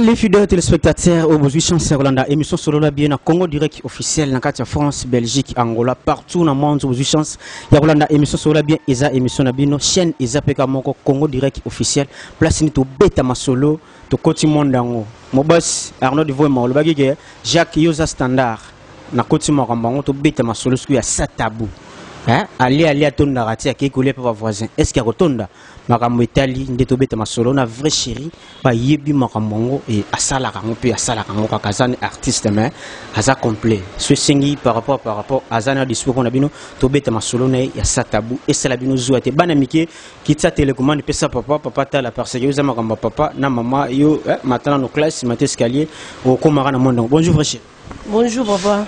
Salut fidèles téléspectateurs, oyo bozwi chance ya kolanda émission Solola Bien na Congo Direct officiel na kati ya France, Belgique, Angola, partout na monde. Bozwi chance ya kolanda émission Solola Bien, eza émission na bino, chaîne eza peka moko Congo Direct officiel, place ni tobeta masolo, tokoti monde yango. Mobasi Arnaud Voema olobaki ke Jacques yoza standard nakoti makambo yango, tobeta masolo sikoyo ya sans tabou. Hein? Ali ali atondaka ti akei kolia mpe bavoisin, est ce que akotonda? Makambo etali nde tobeta masolo na vrai chéri, bayebi makambo yango e asalaka yango mpe asalaka yango kaka. Aza ni artiste mais aza complet, so esengi par rapport aza na dispo mpona bino. Tobeta masolo na ye ya sans tabou, esala bino zuwa te. Bana mike, kitisa télécommande, pesa papa, papa tala, parce que oza makambo ya papa na mama yo eh, mata nano classe, mata escalier, okomaka na monde yango. Bonjour vrai chéri. Bonjour papa.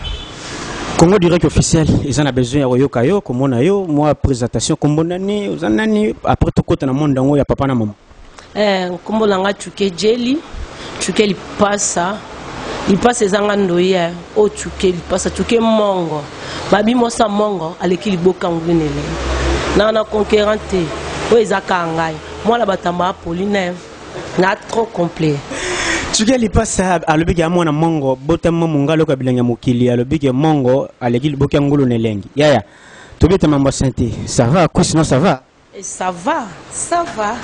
Congo Direct officiel eza na besoin ya koyoka yo, komona yo, mwa présentation, kombo nani, oza nani, après tokota na monde yango ya papa na mama. Nkombo na nga Chuke Jeli, Chuke Lipasa. Lipasa ezanga ndoi ye oyo Chuke Lipasa, Chuke Mongo. Babi mosa Mongo aleki liboka ngwinele. Na conquérant te. Oyo eza kaka ngai. Mwana batamba Apolline na trop complet. Chuke Lipasa alobiki ya mwana Mongo, botama mongalo ka bilanga mokili, alobiki Mongo aleki liboki ya ngulu na elengi. Yaya, tobeta mambo ya santé. Ça va, kusi non, ça va? Et ça va, ça va.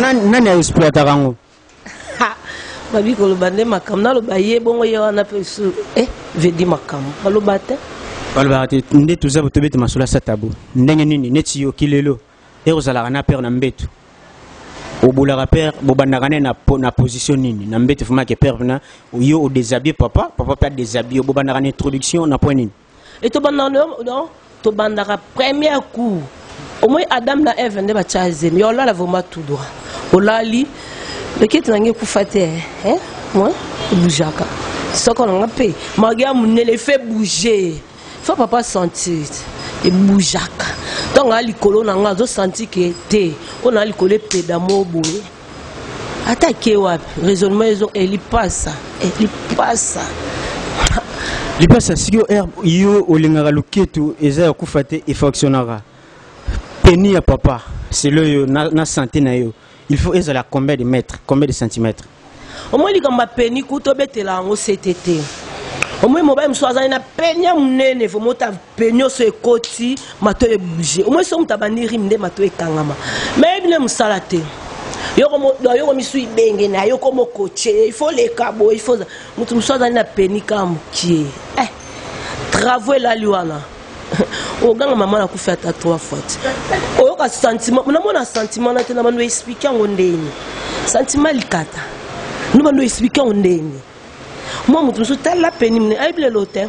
Nani nani aexploitaka yango? Ha, babi koloba nde makambo naloba ye bongo ye wana mpe su vedi makambo baloba te. Balobaka te. Nde toza tobeta masolo ya sans tabou. Ndenge nini neti yo kilelo e ozalaka na père na mbeto, obolaka père, bobandaka ne na position nini na mbeto? Vraiment ke père na yo odéshabille papa, papa mpe adéshabille, bobandaka na introduction na point nini? E tobandaka, non, tobandaka premier coup. Omoi Adam na Eve nde batya zemi, yo olala vraiment tout droit, olali loketi na ngai ekufa te, hein? Moi ebougeaka soko na nga mpe magi ya monene fait bouger, faut papa sentir ebougeaka. Ntango aya likolo na nga, azosentir ke te oyo na likolo epeda mo boye, ata ake wapi, raisonnement ezo elipasa elipasa. Lipasa, sikoyo heure yo olingaka loketo eza ya kufa te, efonctionnaka, pénis ya papa selo yo na santé na yo, il faut ezala combien de mètres, combien de centimètres? Omoi likambo ya pénis kuta obetela yango sete te. Omoi mobali mosusu azali na pénis ya monene, vraiment ota pénis nyonso ekoti, mato ebouge. Omoi so moto abandi rime nde mato ekangama, mais yebi nde mosala te. Yoko misu ibenge na yo komo kotie, il faut leka boye, il faut moto mosusu azali na pénis kaka mokie, travaux elali wana, oganga mama nakufi ata trois fois te. Oyoka sentiment, namona sentiment na te na bando explique yango ndeni, sentiment likata no bando explique yango ndeni. Mwa moto mosusu tala pénis mone ayebi lelo te.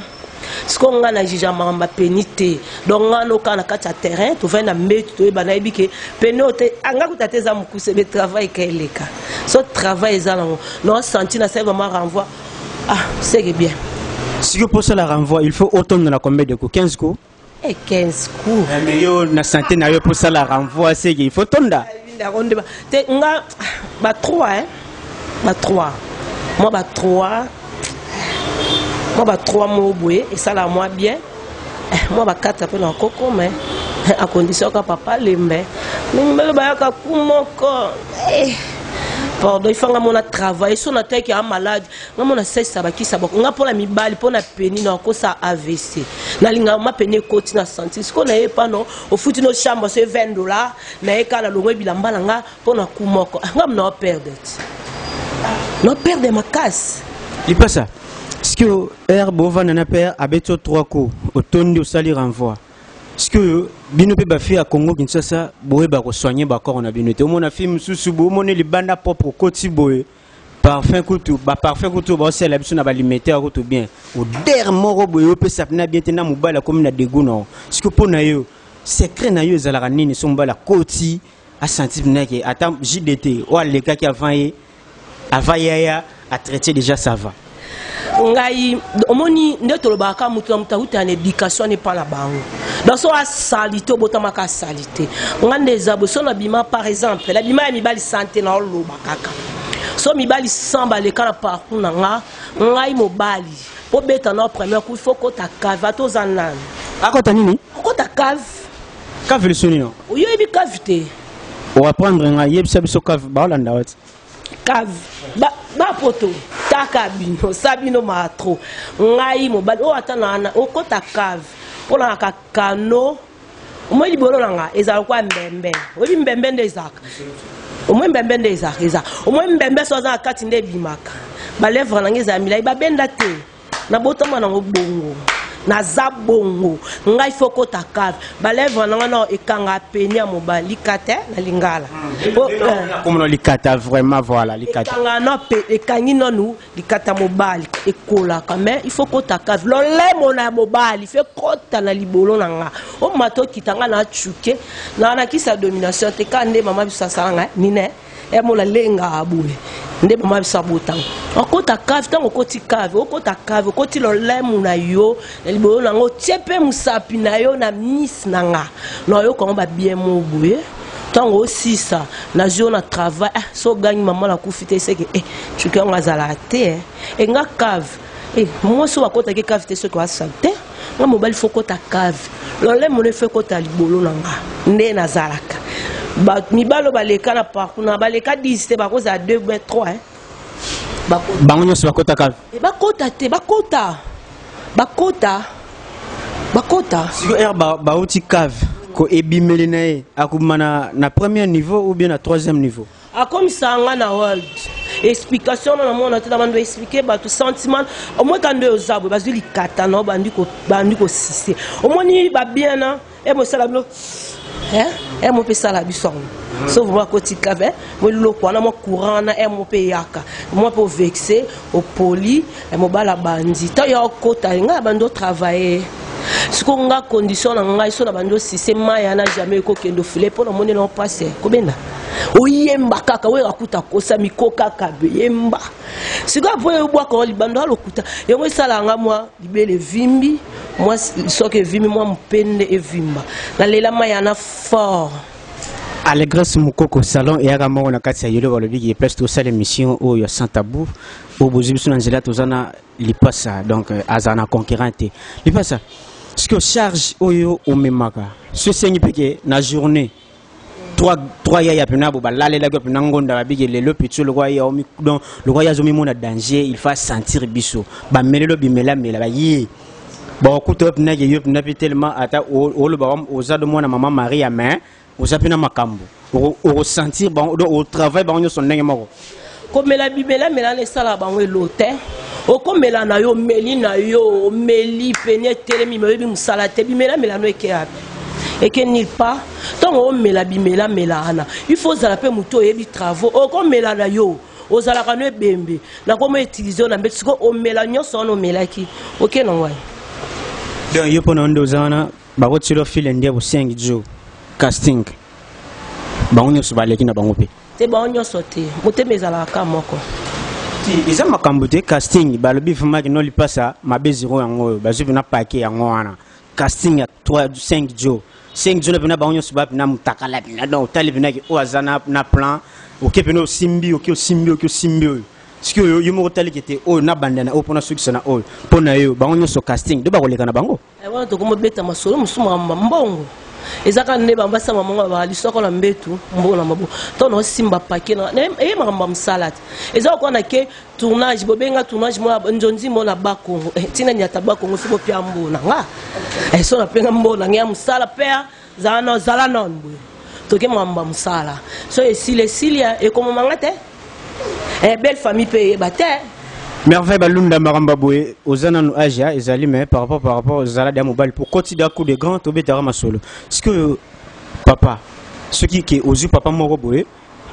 Sikoyo ngai na juge makambo ya pénis te, donc ngai nokaa na kati ya terrain, tovandi na mbetu, toyeba nayebi ke pénis oyo te anga kuta te, eza mokuse, be travail ka eleka so travail eza nango no senti na sali vraiment renvoi, ah c'est que bien. Sikoyo mpo osala renvoi, il faut otonda na combien de coups? 15 coups? Eh, 15 coups. Eh, mais yo na santé na yo, mpo osala renvoi seke il faut tonda. Te, nga ba 3, hein, ba 3, moi ba 3, moi ba 3 mo boye esala mwa bien, mwa ba 4 mpe na koko, mais à condition ka papa lembe mingi mbele bayaka ku moko. Pardon, ifanga mona travail so na teki ya malade, nga mona salisa bakisa bako nga mpona mibali, mpona pénis na akosa AVC. Nalingaka ma pénis ekoti na senti. Sikoyo naye pano ofuti no chambre so 20 $, naye kaka nalongwe bilamba na nga mpona ku moko, nga na operdre ti na operdre makasi. Lipasa, sikoyo heure bovanda na père, abeti yo 3 coups, otondi, osali renvoi. Sikoyo bino mpe bafille ya Congo Kinshasa, boyeba kosoigne bacorps na bino te. Omona fille mosusu bomoni libanda propre, okoti boye, parfum kutu, baparfum kutu baosala biso na balimete kutu bien, odeur moko boye opesa mpena bien te na mobali akomi na dégoût na yo. Sikoyo mpo na yo, secret na yo ezalaka nini so mobali akoti, asanti mpena ke ata JDT oyo alekaki avant ye, avant yaya atraité déjà, ça va? Ngai omoni nde tolobaka, moto na moto awuta na éducation ne epa na bango. Donc so asali te, obotamaka asali te. Nga nde eza boye, so nabima, par exemple nabima ya mibali sante, na oloba kaka so mibali 100 baleka na parcours na nga, ngai mobali mpo beta na premier coup, il faut kota cave. Ata oza nani. Akota nini? Okota cave. Cave liso nini? Oyebi cave te? Oapprendre ngai, yebisa biso cave, baolanda wati. Cave ba. Bapoto taka bino sa bino maa trop. Ngai mobali oyo ata na okota cave mpo nalaka kano omoi libolo na nga ezala lokola mbembe. Oyebi mbembe nde ezalaka, omoi mbembe nde ezalaka, eza omoi mbembe so aza na kati nde ebimaka. Balèvre na nga ezala milai, babenda te, nabotama nango bongo, naza bongo. Ngai fo kota cave, balèvre na nga nao ekanga peni ya mobali, likata na lingala. Komona likata, vraiment, voilà, likata. Ekanga no pe ekangi nanu likata mobali ekolaka, mais il faut kota cave, lolemo na mobali fe kota na libolo na nga. Omata okita, nga na acuke na nakisa domination te. Ka nde mama biso asala nga nine emola lengaka boye nde mama biso abotanga. Okota cave, ntango okoti cave, okota cave, okoti lolemo na yo na libolo na ngo, otie mpe mosapi na yo na miss na nga na oyoka ngo babien mo boye. Ntango osisa, nazwi yo na travail, ah, so ogangi mama nakufi te, seke eh, cuki yango azalaka te, eh. Enga cave, eh, mwasi oyo akotaki cave te soki asala te. Nga mobali fo kota cave, lolemo no efo ekota libolo na nga nde nazalaka. Mibali oyo baleka na parcours na baleka 10 te, bakozala 2 bien 3, eh. Bango nyonso bakota cave. Bakota te, bakota, bakota, bakota. Sikoyo ere bauti cave ko ebimeli na ye, akobima na premier niveau ou bien na troisième niveau? Akomisa nga na world explication na namona te, na bando explike bato sentiment. Omoi ka nde oza boye, bazwi likata na bandi kosise, omoni babien na e mosala bino e mo mpe esala biso yango. So vraiment akoti cave, mo eloko wana, mwa courant wana e mo mpe eyaka, mwa mpe ovexe, opoli mobali abandi ntango ya okota. Ngai abandi otravaille sikoyo, nga condition na ngai so na bandi osise mai wana, jamais ekokende ofile mpo namoni na mpasi kobenda. Oyemba kaka oyo akuta kosa miko kaka yemba sikoyo po ebwaka o libanda alokuta yango esalaka nga mwa libele evimbi, mwa soki evimbi, mwa mopende evimba, nalela mai yana fort. Allégresse Mokoko, salon eyaka moko na kati ya yolo. Balobi ke place tosala émission oyo ya Sans Tabou, oyo bozwi biso na nzela, toza na Lipasa, donc azala na concurrent te. Lipasa, sikoyo charge oyo omemaka so esengi mpe ke na journée 3 yaya mpena bo balalelaki mpena ngonda, babiki lelo petit lokwa ye donc lokwa ye azomimona danger, il faut sentir biso bamelelo bimelamela baye bakokuta yo mpena ke yo mpena mpe tellement ata oloba oza do mwana mama Maria, mais oza mpe na makambo okosentir bango, donc otravaille bango nyonso ndenge moko. Komela bimelamela wana esalaka bango elo te. Okomela na yo, omeli na yo, omeli pene etelemi, me oyebi mosala te. Bimelamela no eke yapi? Eke nulle part. Ntango omela bimelamela wana, il faut ozala mpe motu oyebi travaux. Okomela na yo, ozalaka no ebembe, nakoma utilize yo na mbeti. Sikoyo omela nyonso wana omelaki, oke na ngwai. Donc yo mpona nde oza wana, bakotila file nde bo 5 jours casting, bango nyonso baleki na bango mpe? Te, bango nyonso te, motema ezalaka ka moko. Ti eza makambo te. Casting balobi vraiment kino Lipasa mabe zero, yango oyo bazwi mpena pake yango wana, casting ya 3 5 jours, 5 jours na mpena bango nyonso bapena mutakala mpena. Donc otali mpena ke oyo aza na plan, oke mpena osimbi, oke osimbi, oke osimbi oyo. Sikoyo yo moko otaliki te oyo nabanda na oyo mpona sukisa na oyo mpo na yo, bango nyonso casting do bakoleka na bango. Wana tokomobeta masolo mosusu, makambo mbongo eza kaka nde bango basala mongo ba lisoko na mbetu, mbongo na maboko. Ntango naosimba pake eye, makambo ya mosala te, eza kokoa na ke tournage, bobenga tournage mo nzonzi mo na Bakongo, ntina nyata Bakongo fi bopia mbongo na nga, so napenga mbongo na nga ya mosala pere zala na zala nano boye, toke makambo ya mosala so esili, esili ekomomanga te, belle famille mpe eyeba te. Merveille Balunda, makambo boye oza nanu age ya ezali, mais par rapport ozala da mobali po koti da coup de grand, tobetaka masolo. Sikoyo papa, soki ke ozwi papa moko boye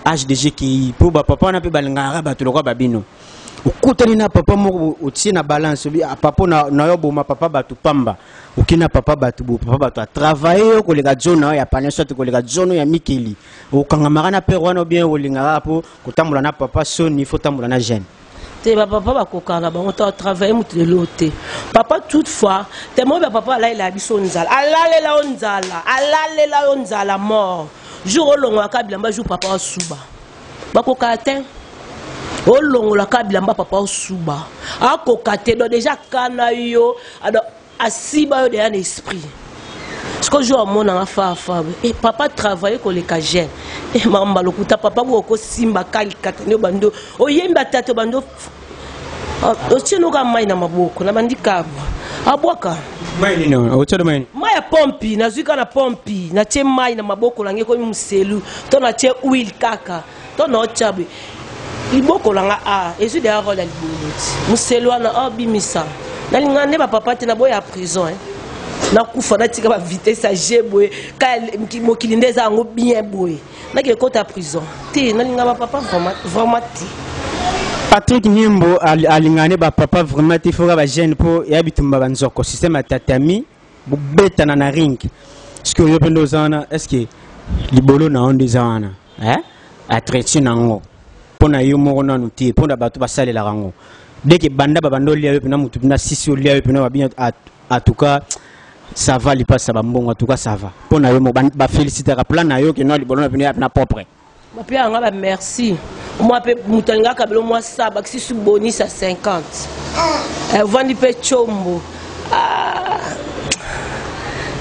hdg kei mpo bapapa wana mpe balingaka bato lokwa babino, okutani na papa moko otie na balance, obi papa na yo boma papa bato pamba, okei na papa bato bo papa bato atravaille yo koleka zona oyo ya pane, soit koleka zone ya mikili, okangamaka na pere wana, bien olingaka mpo kotambola na papa soni, fo tambola na jeune? Te, bapapa bakokaka na bango to atravaille motu lelo te. Papa toutefois te, moi bapapa alalela biso nzala, alalela yo nzala, alalela yo nzala mort. Jour olongolaka bilamba, jour papa osuba, bakokaka te. Olongolaka bilamba, papa osuba, akoka te. Donc déjà kana yo donc asiba yo deya na esprit. Siko jour amonanga fafa e papa travaille koleka jeune. Eh, makambo lokuta papa bo okosimba kalikata nde obandi oyembi ata te obandi otie noka mai na maboko na bandi kabwa abwaka mai nini otie mai nini? Mai ya pompi, nazwi kaka na pompi, natie mai na maboko na ngai ekomi moselu, to natie huile kaka to naotya boye liboko na nga, a ezwi deya role ya libolo ti moselu wana abimisa. Nalinga nde bapapa te, naboya prison, eh. Nakufa, natika bavitesse ya je boye kaya mokili nde eza yango bien boye, nake ekota prison te. Nalinga bapapa vraiment, vraiment te. Patrick Nyembo alingaka ne bapapa vraiment te, foka bajeune mpo ya bitumba banzoko, système ya tatami, bobetana na ring. Soki oyo mpe nde oza wana, est ce que libolo na yo nde eza wana, eh? Entretien nango mpo na yo moko nanu te, mpo na bato basalelaka yango deke banda babanda olia yo mpena motu mpena sisi olia yo mpena babia. En tout cas ça va, lipasa bambongo, en tout cas ça va mpo na yo moko, bafélicitaka plan na yo keno libolo na pene ya mpena propre. Bape yanga ba merci, mwa mpe moto alingaka belo mwa sa bakisi su bonus ya 50, ovandi mpe tshombo. Ah,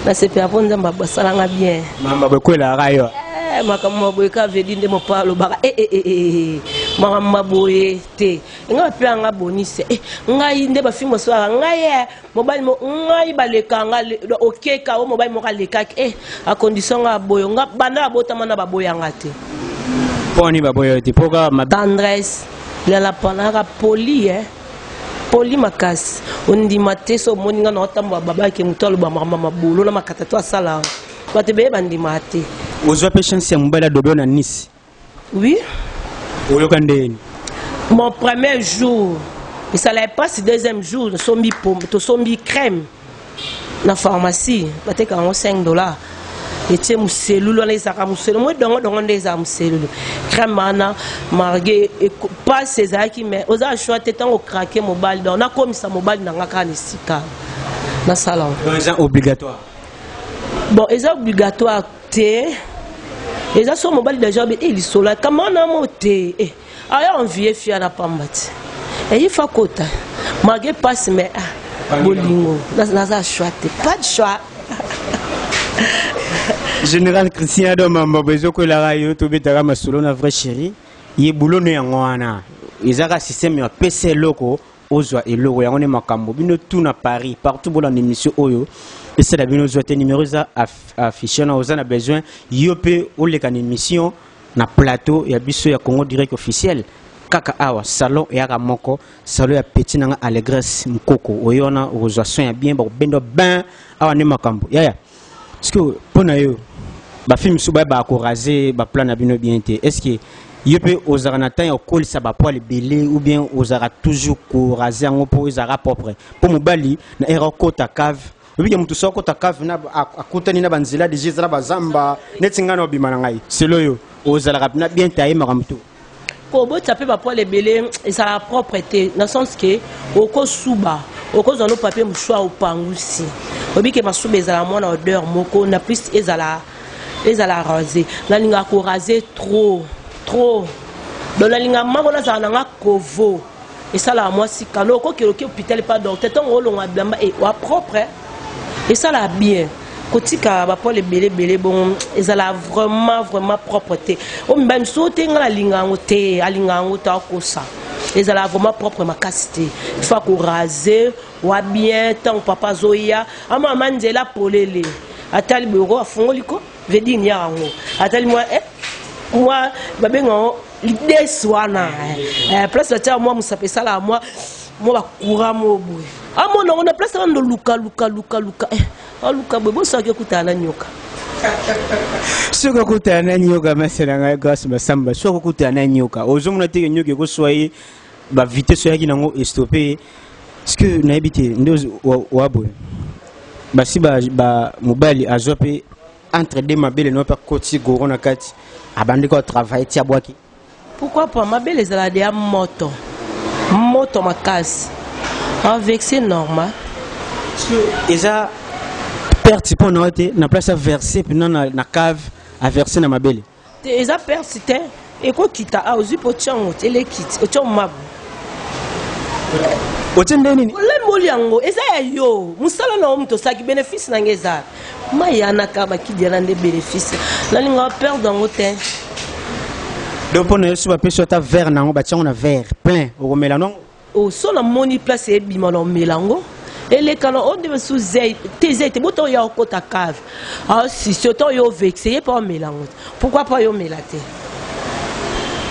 nasepela mpo Nzambe asalanga bien. Mamba bokwelaka yo. Eh, makambo maboye ka vedi nde mopa alobaka, eh, eh, eh, eh, makambo maboye te, ngai bape yanga bonus, eh, ngai nde bafilme osalaka ngai, eh, mobali mo ngai baleka nga okeka o mobali moko alekaki, eh, akondition nga aboyo nga banda babotama na baboyanga te. Mponi baboyo te? Mpo kaka tendresse lala panaka poli, eh, poli makasi, ondima te. So omoni nga na otambola, babaki moto aloba makambo mabolo na makata to asala, bato ebeye bandima te. Ozwa mpe chance ya mobali adobe na Nice? Oui. Oyoka ndeni? Mon premier jour esalaki mpasi, deuxième jour tosombi tosombi crème na pharmacie, bateka yango 5 $, etie moselulu wana, ezalaka moselu mo dongodongo nde ezala moselulu, crème wana marge mpasi ezalaki, mais oza choix te ntango okrake mobali. Donc nakomisa mobali na nga kaka na esika nasala yango. Donc eza obligatoire? Bon, eza obligatoire te, eza so mobali deja be e lisolo kama na mo te, eh, aya envie fia na pamba te, eyi fa kota malgré passe, mais ah, bolingo naza choix te, pas de choix. Général Christian Ado, mambo ezokwelaka yo, tobetaka masolo na vrai chéri. Ye bulo no yango wana ezaka système ya pesa eloko, ozwa eloko, yango nde makambo. Bino tout na Paris, partout bolanda émission oyo, esala bino ozwa te numéro eza affiché na oza na besoin yo mpe oleka na émission na plateau ya biso ya Congo Direct Officiel. Kaka awa salon eyaka moko, salon ya petit nanga Allégresse Mokoko oyo wana, okozwa son ya bien, bakobenda bain awa nde makambo yaya. Parce que mpo na yo bafilme mosusu bayebaka koraser baplan na bino bien te, est ce que yo mpe ozalaka na temps ya kokolisa bapoils ebele ou bien ozalaka toujours koraser yango mpo ezalaka propre, mpo mobali na ere akota cave, obike motu so akota cave na akutani na banzela deja eza na bazamba neti ngai na obima na ngai selo, oyo ozalaka mpena bien taye makambo to? Kobotisa mpe bapoils ebele ezalaka propre te, na sens ke okosuba, okozwa no papier mouchoir opangusi, obike masuba ezala mwana odeur moko na plus ezala rasé. Nalingaka koraser trop trop, donc nalingaka moko nazala nanga kovo esalaka mwasi kano okokende oki hôpital pa docteur, ntango olonga bilamba e wa propre, esalaka bien. Kotika bapoils ebele ebele bongo ezala vraiment vraiment propre te. O mibali mosusu te, ngai nalinga yango te, alinga yango te, akosa, ezala vraiment propre makasi te. Il faut koraser wa bien, ntango papa azoya, amama nzela polele, atali boyoko, afungoli ko veut dire ya yango, atali mwa, eh, mwa babenga yango lidesi wana, eh, place batiaka mwa mosapi, esalaka mwa bakura mo boye, amona yango na place wana, ndo luka luka luka luka, eh, aluka boye, bosaki ekutana na nyoka. Soki okutana na nyoka, masela ngai Grâce Masamba, soki okutana na nyoka, ozomona teke nyoka ekoswa ye, bavitesse oyaki nango estope ce que nayebi te nde wa boye basi ba mobali azwa mpe entre deux mabele no mpe akoti goro na kati, abandi ko travaille ti abwaki. Pourquoi pas? Mabele ezala deya moto moto makasi, avec c'est normal. Eza perte mpo na yo te, na place averse mpena na cave, averse na mabele? Te, eza perte te, ekokita a ozwi mpo tiango te, elekiti otia mabu. Otie nde nini? Olemboli yango, eza ya yo, mosala na yo moto osalaki, bénéfice na ngai eza mai yanaka bakidi yana nde bénéfice, nalinga perdre yango te. Donc mpo na yo, so bapesi yo ata verre nango, batiango na verre plein, okomela nongo? O so namoni place ebima na omela yango, eleka na oyo nde mosusu zei te, zei te. Bota oya okota cave aosisi ota oyo ovexe ye mpe omela yango te. Pourquoi pas yo omela te?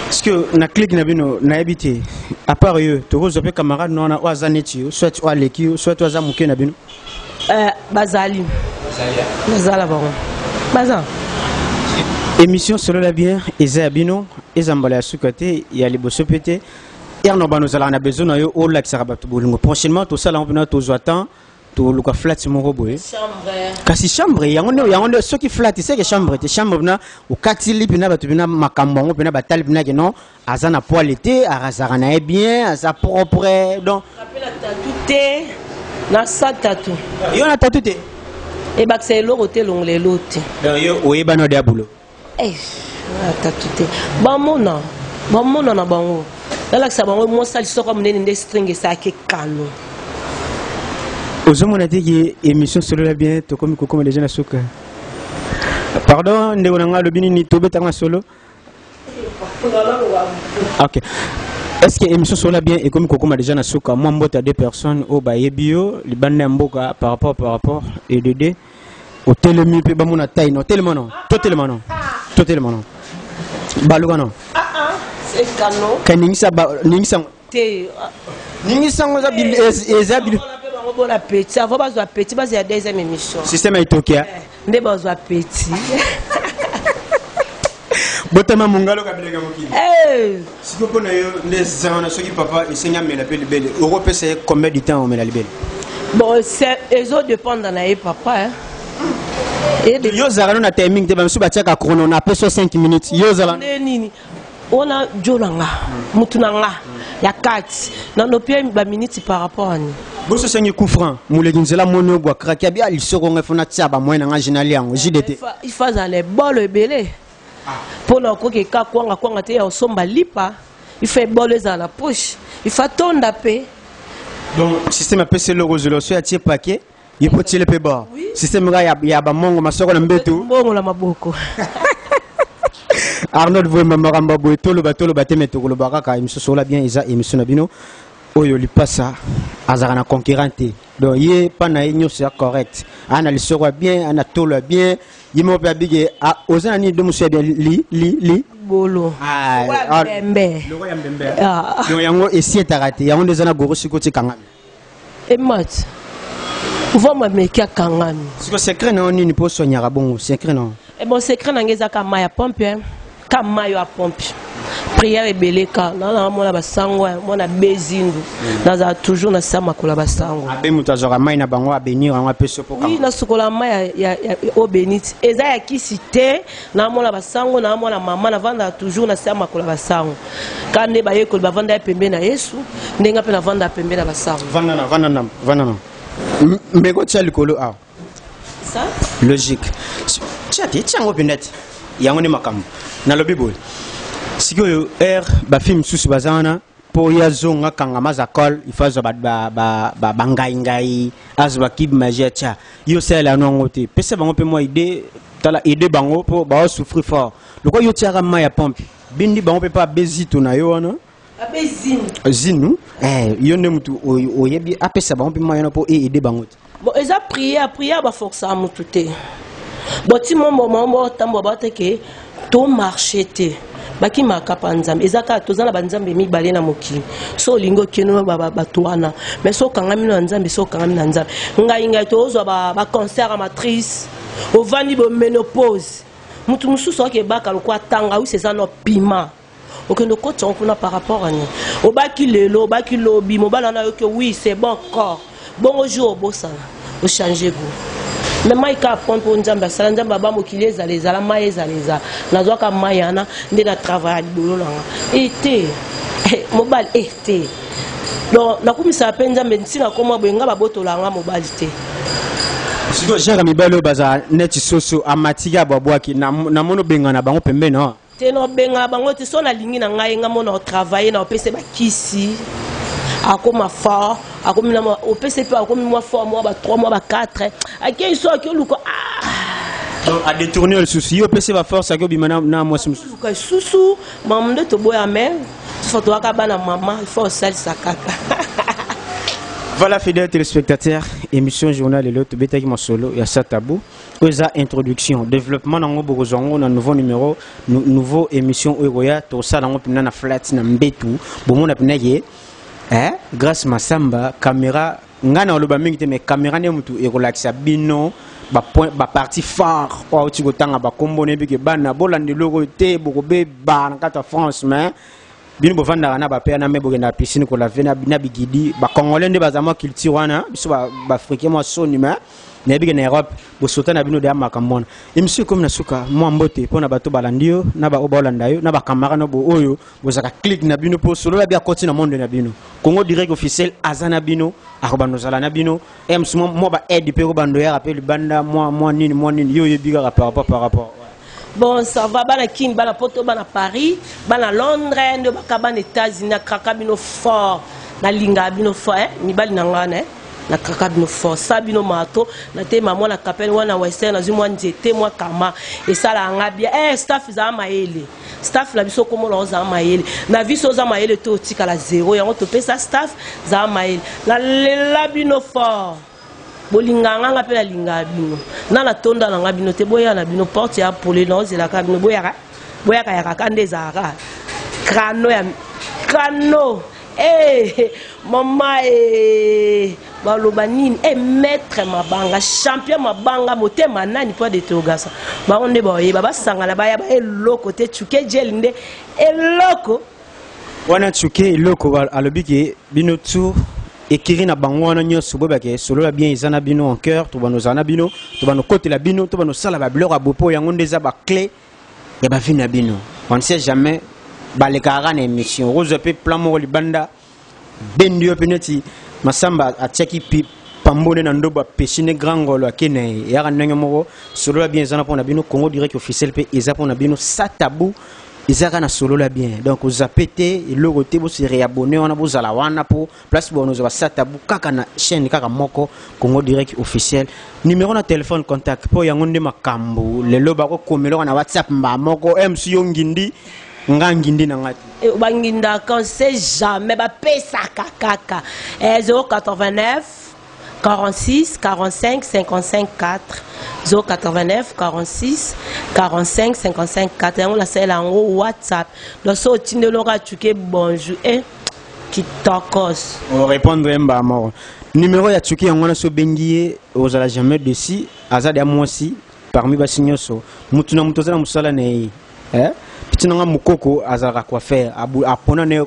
Parce que na clique na bino, nayebi te, à part yo, tokozwa mpe camarade na wana oyo aza neti yo, soit oyo aleki yo, soit oyo aza moke na bino? Bazali, bazala bango, baza. Émission Solola Bien eza ya bino, eza mbala ya suka te, ya liboso mpe te. Erno bano ozalaka na besoin na yo olakisaka bato bolingo. Prochainement tosala yango mpena, tozwa temps, toluka flat moko boye. Chambre. Kasi chambre yango nde, yango nde. Soki flat seke chambre te, chambre mpena okatili mpena bato mpena makambo yango mpena batali mpena ke non, aza na poile te, azalaka na ye bien, aza propre, donc. Mpe na tattoo te, na tattoo. Yo na tattoo te? Ebakisa eloko te, elongola eloko te. Donc yo oyebana ode ya bulo. Eh, na tattoo te. Bamona, bamona na bango, nalakisa bango mwasi lisoko monene nde string esalaki kano. Ozomona te ke émission Solola Bien tokomi kokoma déjà na suka? Pardon, ndeko na ngai alobi nini? Tobetanga solo. Ok, est ce que émission Solola Bien ekomi kokoma déjà na suka? Mwa mbote ya deux personnes oyo bayebi yo libanda ya mboka par rapport edd otelemi mpe bamona tai no. Telema no, totelema no, totelema no, baluka no. Ekano. Ka ningisa ningisa. Te. Ningisa yango, eza mpe bango bona petit avant bazwa petit, bazwa ya deuxième émission. Système ya etokia. Nde bazwa petit. Botama mongalo kabilaka mokili. Eh, sikoyo mpo na yo nde eza wana, soki papa esengi amela mpe libele, okopesa ye combien du temps omela libele? Bon, ezodépendre na ye papa, hein. Yo ozalaka no na timing te? Bamisu batiaka chrono na apeso 5 minutes, yo ozala? Nde nini wana, jo na nga, mutu na nga ya kati nanopie baminiti par rapport ani. Boso osengi coup franc, moleki nzela moni ogwa kraki abi lisoko ngai fona tia bamoyen na nga jinali yango JDT. Ifa azala ebolo ebele mpona okoki eka kwanga kwanga te ya osomba lipa. Ifa ebolo ezala na poche, ifa tonda mpe. Donc système apesi eloko ozela so atie paquet, ye mpo tiele mpe bord. Système kaka ya bamongo masoko na mbeto. Mbongo na maboko. Arnold Voyemba, makambo ya boye toloba, toloba te, me tokoloba kaka. Émission Solola Bien eza émission na bino oyo lipasa azalaka na concurrent te. Donc ye mpa na ye nyonso ya correct, aa na lisoko ya bien, aa na tolo ya bien, ye moko mpe abike. Oza na nini do mosu ya bien li li li? Bolo. Ah, Lokola ah, mbembe. Loko ya mbembe. Ah. Donc yango esietaka te, yango nde eza na goro siko ti ekangami. Emat vama meki akangami. Siko secret na yo nini mpo osonyaka bongo? Secret na yo? E bon, secret na ngai eza ka mai ya pompe, hein. Ka mai ya pompe, prière ebele ka nana mwana basango, mwana bezindu, nazala toujours na sa makolo ya basango. Abe moto azwaka mai na bango, abenir yango, apesi yo mpo Oui, nasukola mai ya eau bénite, eza ya kisi te. Namona basango, namona mama, navandaka toujours na se ya makolo ya basango, ka nde bayekoli bavanda ya pembe na Yesu, ndenge mpe navandaka pembe na basango. Vanda na, vanda na, vanda na mbeko, tia likolo awa. Ça. Logique, tia te, tia yango mpenza te. Yango nde makambo nalobi boye. Sikoyo r bafilme mosusu baza wana mpo ye azonga kangama, aza cole, il faut azwa bangaingai, azwa bakibe magie, atia. Yo osalela yano yango te? Pesa bango mpe mwa idée, tala aide bango mpo baosouffrir fort lokola yo tiaka mai ya pompe. Bindi bango mpe mpe abezito na yo wana. Abe zini. Zinu, yo nde mutu oyebi, apesa bango mpe mai wana mpo eaide bango te. Bon, eza prière, prière baforçaka motu te. Bon, ti mombo mombo otambola bateke tomarche te, bakimaka pa Nzambe. Eza kaka toza na banzambe mibale na mokili. So olingi okende na bato wana, mais so okangami na Nzambe, so okangami na Nzambe. Ngai ngai tozwa bacancer ya matrice, ovandi bo ménopause, motu mosusu aoki ebaka lokwa tangawisi, eza no pima okende okotisa yango kuna par rapport à nini? Obaki lelo, obaki lobi, mobali wana ayoki: "Oui, c'est bon corps." Bongo jour obosana, ochange goût. Mais mai kaka pompe oyo Nzambe asala, Nzambe aba mokili ezala, ezala mai, ezala, ezala. Nazwaka mai wana nde na travail ya libolo nanga e te. Mobali e te. Donc nakumisaka mpe Nzambe ntina koma boye, nga babotola nga mobali te. Sikoyo genre mibali oyo bazala neti soso amatiki abwabwaki, namoni obengana bango pembeni awa. Te, na obengaka bango te. So nalingi na ngai, nga mona otravaille na opesa bakisi, akoma fort, akomi na opesa mpe akomi mwa fort, mwa ba 3 mois, ba 4, akei so akei oluka, ah. Donc adétourner lisusu, yo opesi baforce aki obima na mwasi mosusu. Luka lisusu mamu nde toboya, mais tufa toyaka bana mama, il faut osalisa kaka. Voilà, fidèles téléspectateurs, émission journal lelo tobetaki masolo ya Sans Tabou. Oyo eza introduction, développement nango bokozwa yango na nouveau numéro, nouveau émission oyo ekoya. Tosala yango mpena na flat na mbetu, bomona mpena ye, eh? Grâce Masamba caméra, ngai na oloba mingi te, mais caméra nde motu ekolakisa bino bapoint, bapartie phare oyo auti kotanga bakombo. Nayebi ke bana bolanda eloko oyo te, bokobeba na kati ya France, mais bino bovandaka na bapere na me bokendaka piscine kolaver na bigidi. Bacongolais nde baza mwa culture wana, biso baafricain mwa soni, mais nayebi ke na Europe bosota na bino deya makambo wana. Émission ekomi na suka. Mwa mbote mpona bato balandi yo na baoyo baolanda yo na bacamarade no bo oyo bozalaka clique na bino, mpo Solola Bi akoti na monde na bino. Congo Direct Officiel aza na bino, akobanda ozala na bino ems mwa baaide mpe kobanda oyaka mpe libanda mwa nini mwa nini, yo oyebi kaka par rapport. Bon, ça va, bana Kin, bana Poto, bana Paris, bana Londres nde baka, bana États-Unis, nakraka bino fort, nalingaka bino fort, eh? Mibali na ngai na nakraka bino fort, sa bino mato natema mwa na kapele wana western, nazwi mwa nzete mwa kama esalaka nga bien, eh, staff ezala mayele, staff na biso komona ozala mayele na biso, oza mayele te otikala zero. Yango topesa staff zala mayele. Nalela bino fort, bolingaka nga, nga mpe nalingaka bino na natonda na nga bino te. Boya na bino porte ya pole na ozelaka bino, boyaka boyaka yakaka nde ezalaka crano ya crano. Eh, mama eh, baloba nini? Eh, maître Mabanga, champion Mabanga, motema nani point d'interrogation. Bango nde baoyeba basangana baya ba eloko te, cuke jel nde eloko. Wana cuke eloko alobi ke bino tour ekiri na bango wana nyonso, boyebake Solola Bien eza na bino en cœur. Tobanda ozala na bino, tobanda okotela bino, tobanda osala babiloko ya bopo. Yango nde eza baclé ya bavie na bino. On ne sait jamais, balekaka kaka na émission, okozwa mpe plan moko libanda bendi yo mpe neti Masamba atiaki pambone na ndobo, apesi ne grand ngolo ake na ye. Eyaka ndenge moko. Solola Bien eza na mpo na bino, Congo Direct Officiel mpe eza mpo na bino. Sans Tabou eza kaka na Solola Bien, donc ozape te eloko te, bose réabonner wana, bozala wana mpo place bona ozwa Sans Tabou kaka na chaîne kaka moko, Congo Direct Officiel. Numéro na téléphone contact, mpo yango nde makambo lelo bakokomelaka na WhatsApp mba moko mc yo ngindi nga ngindi na nga te. Eh, bangindaka, on sait jamais, bapesaka kaka, eh, 089 46 45 55 4, 089 46 45 55 4. Yango nasalela yango WhatsApp. Donc so otindelaka atuke bonjour, eh, kitokos. Orépondre ye mbala moko. Numéro ya Tsuki yango wana, so obengi ye ozala jamais dessus. Aza deya mwasi parmi basi nyonso, mutu na mutu aza na mosala na ye, eh? Petit nanga mokoko azalaka coiffeur, apona na ye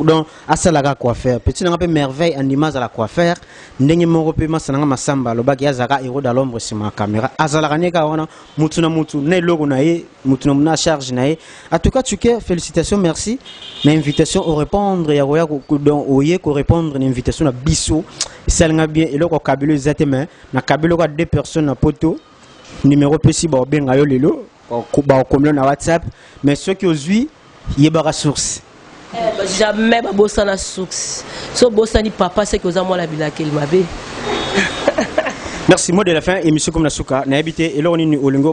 donc asalaka coiffeur. Petit nanga mpe Merveille andima azala coiffeur ndenge moko mpe. Masa nanga Masamba alobaki azalaka héros dans l'ombre, nsima ya caméra azalaka ne kaka wana. Mutu na mutu na eloko na ye, mutu na mutu na charge na ye. En tout cas Tuke, félicitations, merci na invitation orépondre ya koya donc oye korépondre na invitation na biso, esalinga bien. Eloko ya kabelo eza te, mais na kabelo kaka deux personnes na Poto. Numéro pesi, baobenga yo lelo, bakokomela na WhatsApp, mais soki ozwi, yebaka source. Eh, jamais babosana source. So obosani papa, seki oza mwana bilakeli mabe. Merci. Mot de la fin, émission comme na suka. Nayebi te eloko nini olingi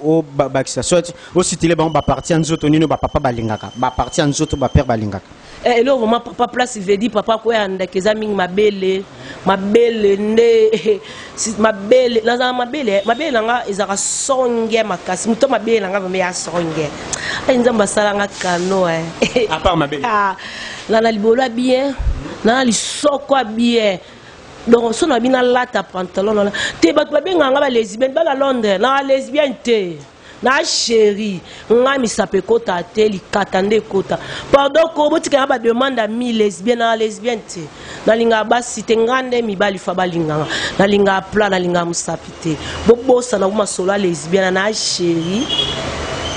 obakisa, soit ositile bango baparti ya nzoto nini bapapa balingaka, baparti ya nzoto bapere balingaka. Eh, eloko vraiment papa place vedi papa koya ndeke eza mingi mabele, mabele nde mabele. Nazala mabele, mabele na nga ezalaka songe makasi. Moto mabele na nga vraiment ya songe. Ai, Nzambe asalanga kano, eh. À part mabele? Ah, na libolo ya bien, na lisoko ya bien. Donc so na bino alata pantalon nana te. Bato babengaka nga balesbienne, bana Londres. Na lesbienne te, na chéri nga misapo ekota te, likata nde ekota. Pardon ko botikanga bademande ya mi lesbienne. Na lesbienne te, nalingaka basi te, nga nde mibali fa balinganga. Nalingaka plat, nalingaka mosapi te. Bobosana ko masolo ya lesbienne. Na chéri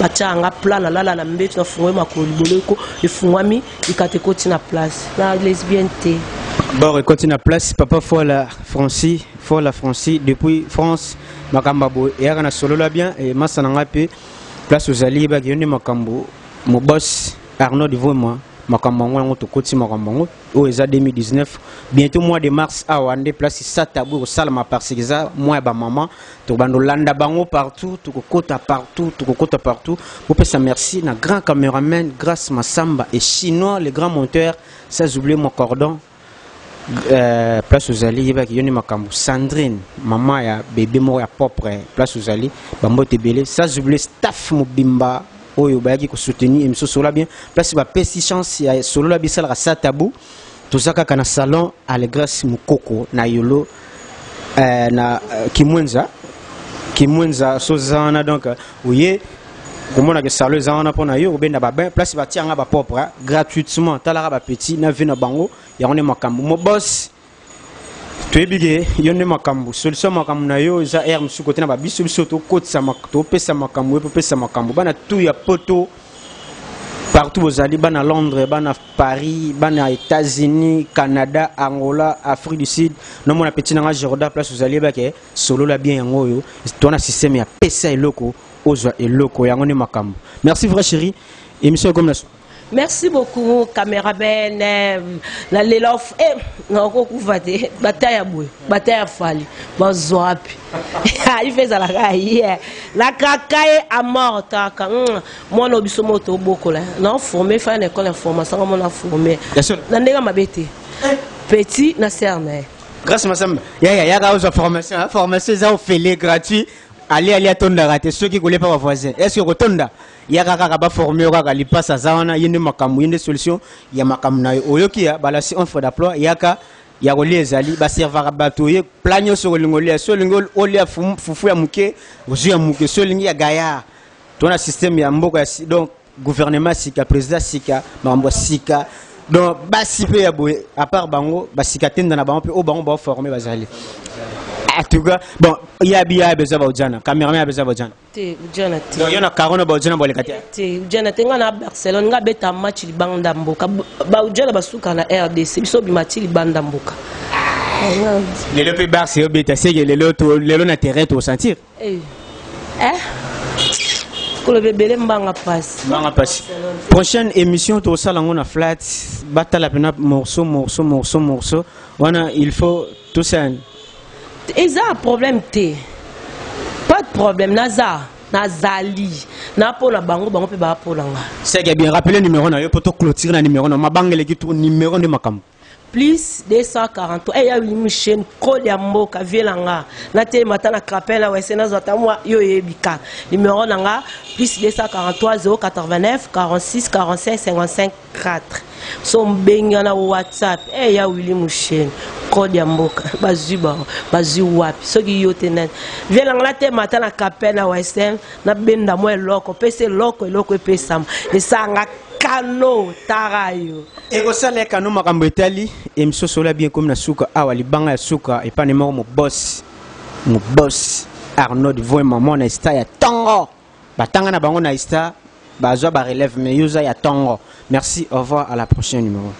batiaka nga plat, nalala na mbeto, nafungwami makolo, libolo eko efungwami, likata ekoti na place. Na lesbienne te. Bor ekoti na place. Papa Fola Franci, Fola Franci depuis France, makambo ya boye eyaka na Solola Bien. E masa na ngai mpe place ozali, yebaki yo nde makambo. Mobos Arnaud Divoma. Makambo yango yango tokoti makambo yango oyo eza 2019, bientôt mois de mars awa nde place satabu ekosalama, parce que eza mois ya bamama. Tokobanda olanda bango partout, tokokota partout, tokokota partout. Bopesa merci na grand caméraman Grâce Massamba et Chinois, le grand monteur, sans oublier mon cordon. Place ozali, yebaki yo nde makambo. Sandrine, mama ya bebe moko ya propre, place ozali, bambote ebele. Sans oublier staff mobimba oyo bayaki kosoutenir émission Solola Bien. Place bapesi chance ya Solola bisalaka sa tabou, toza kaka na salon Allegresse Mokoko na Yolo, na Kimwenza. Kimwenza so oza wana, donc oye komonaka salon eza wana mpona yo kobenda babin. Place batia yanga bapropre gratuitement, talaka bapetit na vie na bango. Yango nde makambo. Mo boss, toyebi ke yo nde makambo, solution makambo na yo eza aire mosusu kote na babiso. Biso tokotisa, topesa makambo, ye popesa makambo. Bana tu ya Poto, partout bozali, bana Londres, bana Paris, bana États-Unis, Canada, Angola, Afrique du Sud, nomona petit nanga Jordan, place ozali, yebake Solola Bien yango oyo. Toa système ya pesa eloko, ozwa eloko. Yango nde makambo. Merci, vrai chéri, émission ekomi na Merci beaucoup, caméraman. Na lela nakokufa te. Bata ya boye, bata ya fali, bazwa wapi? Ife ezalaka ye nakaka ye à mort. Taka mwana biso moko tobokola na forme fa na école information nga mona forme na ndenge mabe te, petit na sere na ye. Grâce Masamba, yaya, yaka ozwa formation. Formation eza ofele, gratuit. Ali ali atondaka te soki kolepa bavoisin. Est ce que kotonda? Yaka kaka, baforme yo kaka. Lipasa aza wana, ye nde makambo, ye nde solution ya makambo na yo. Oyoki ya balasi offre d'emploi, yaka. Ya kolia ezali, baservaka bato. Ye plat nyonso kolinga olia. So olingi olia fufu ya moke, ozwi ya moke. So olingi ya gaillard, to na système ya mboka ya donc gouvernement sika, président sika, makambo ya sika. Donc basi mpe ya boye, à part bango basika tenda na bango mpe oyo bango baoforme bazali. En tout cas, bon, yabi ya besoin baojana, cameraman ya besoin baojana. Te, ujana te. Donc yo na carona, baojana boleka te. Te, ujana te. Nga na Barcelone, nga beta match libanda mboka. Baujana basuka na RDC, biso bima ti libanda mboka. Lelo mpe Barce obeta seke lelo, lelo na terrain tosentir. Eh. Eh? Koloba ebele, mbanga mpasi. Mbanga mpasi. Prochaine émission tosala yango na flat, batala mpena morceau, morceau, morceau, morceau wana. Il faut tosala. Eza problème te, pas de problème. Naza, nazali na mpona bango, bango mpe baa mpona nga. C'est bien. Rappelez numéro na yo po toclôture na numéro na mabanga eleki to numéro nde makambo. Plus 243 eya chaîne code ya mboka vie na nga, natelema ata na crapin na wese, nazwa ata mwa yo oyebi ka numéro na nga: plus 243 089 46 45 55 4. So mbengi na WhatsApp ya Willi Musheni, code ya mboka. Bazwi bango, bazwi wapi soki yo te? Nani vie na nga, natema ata na capin na western, nabenda mwa eloko, pesa eloko, eloko epesama, esanga kano tara yo. Ekosala ekano. Makambo etali émission Solola Bien ekomi na suka awa. Libanga ya suka epane moko, mobos, mobos Arnaud Voema, mwana esta ya ntongo. Batanga na bango na esta, bazwa barelève, mais yo oza ya ntongo. Merci, au revoir, à la prochaine numéro.